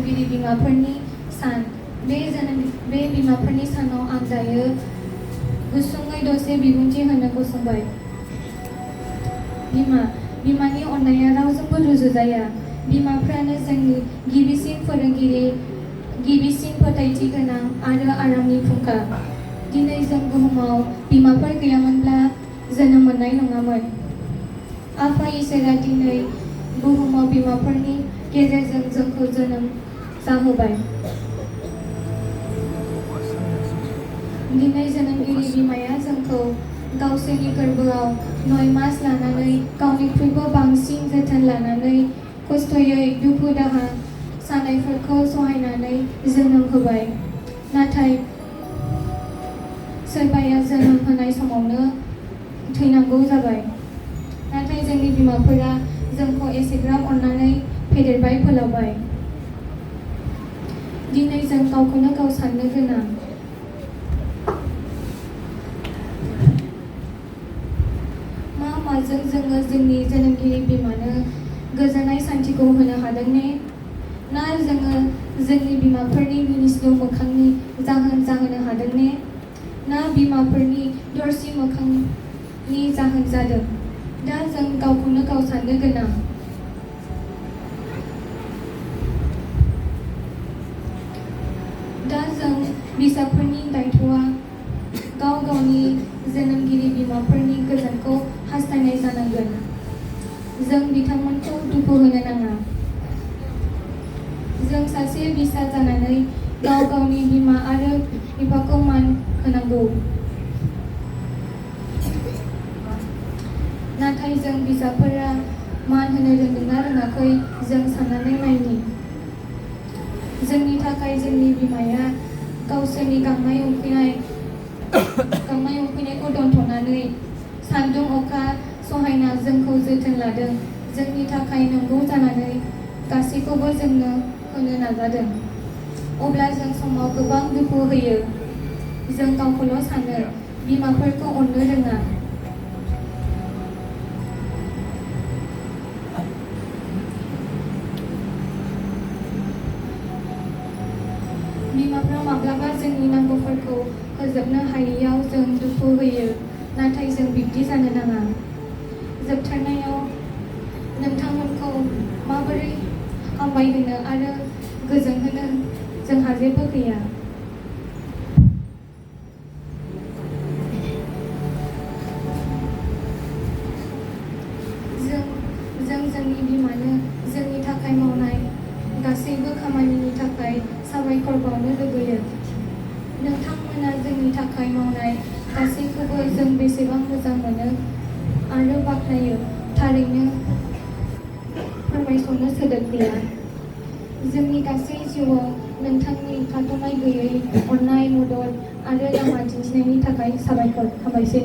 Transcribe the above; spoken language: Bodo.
जोनोमगिरि बिमाफोरनि सान। बे बिमाफोरनि सानाव आं दायो गुसुङै दसे बिबुंथि होनो गसंबाय। बिमानि अननाया रावजोंबो रुजुजाया। बिमाफ्रानो जोंनि गिबिसिन फोरोंगिरि, गिबिसिन फोथायथि गोनां आरो आरामनि फुंखा। दिनै जों बुहुमाव बिमाफोर गैयामोनब्ला जोनोम मोननाय नङामोन। आफा इसोरा दिनै बुहुमाव बिमाफोरनि गेजेरजों जोंखौ जोनोम जाहोबाय। दिनै जोनोमगिरि बिमाया जोंखौ गावसोरनि गोरबोआव 9 मास लानानै गावनिख्रुइबो बांसिन जोथोन लानानै खस्थ'यै दुखु-दाहा सानायफोरखौ सहायनानै जोनोम होबाय। नाथाय सोरबाया जोनोम होनाय समावनो थैनांगौ जाबाय। नाथाय जोंनि बिमाफोरा जोंखौ एसेग्राब अननानै फेदेरबाय फोलावबाय। दिनै जों गावखौनो गाव साननो गोनां। माजों जोङो जोंनि जोनोमगिरि बिमानो गोजोननाय सान्थिखौ होनो हादों ने? ना जोङो जोंनि बिमाफोरनि मिनिस्लु मोखांनि जाहोन जाहोनो हादों ने? ना बिमाफोरनि दरसि मोखांनि जाहोन जादों? दा जों गावखौनो गाव साननो गोनां। दा जों बिजाबफोरनि दायथ'आ गाव गावनि जोनोमगिरि बिमाफोरनि गोजोनखौ हास्थायनाय जानांगोन। जों बिथांमोनखौ दुखु होनो नाङा। जों सासे बिसा जानानै गाव गावनि बिमा आरो बिफाखौ मान होनांगौ। नाथाय जों बिजाबफोरा मान होनो रोंदोंना रोङाखै जों साननानै नायनि। जोंनि थाखाय जोंनि बिमाया गावसोरनि गांनाय उखैनायखौ दोनथ'नानै सान्दुं अखा सहायना जोंखौ जोथोन लादों। जोंनि थाखाय नंगौ जानानै गासैखौबो जोंनो होनो नाजादों। अब्ला जों समाव गोबां दुखु होयो। जों गावखौल' सानो, बिमाफोरखौ अननो रोङा। बिमाफ्रा माब्लाबा जोंनि नांगौफोरखौ फोजोबनो हायैयाव जों दुखु होयो। नाथाय जों बिब्दि जानो नाङा। जोबथारनायाव नोंथांमोनखौ माबोरै हामबायहोनो आरो गोजोनहोनो जोंहा जेबो गैया। जों जोंनि बिमानो जोंनि थाखाय मावनाय गासैबो खामानिनि थाखाय साबायखर बावनो लुबैयो। नोंथांमोना जोंनि थाखाय मावनाय गासैखौबो जों बेसेबां मोजां मोनो आरो बाख्नायो, थारैनो फोरमायस'नो सोदोब गैया। जोंनि गासै जिउआव नोंथांनि थाथ'नाय गैयै अननाय, मदद आरो लामा दिन्थिनायनि थाखाय साबायखर। हामबायसै।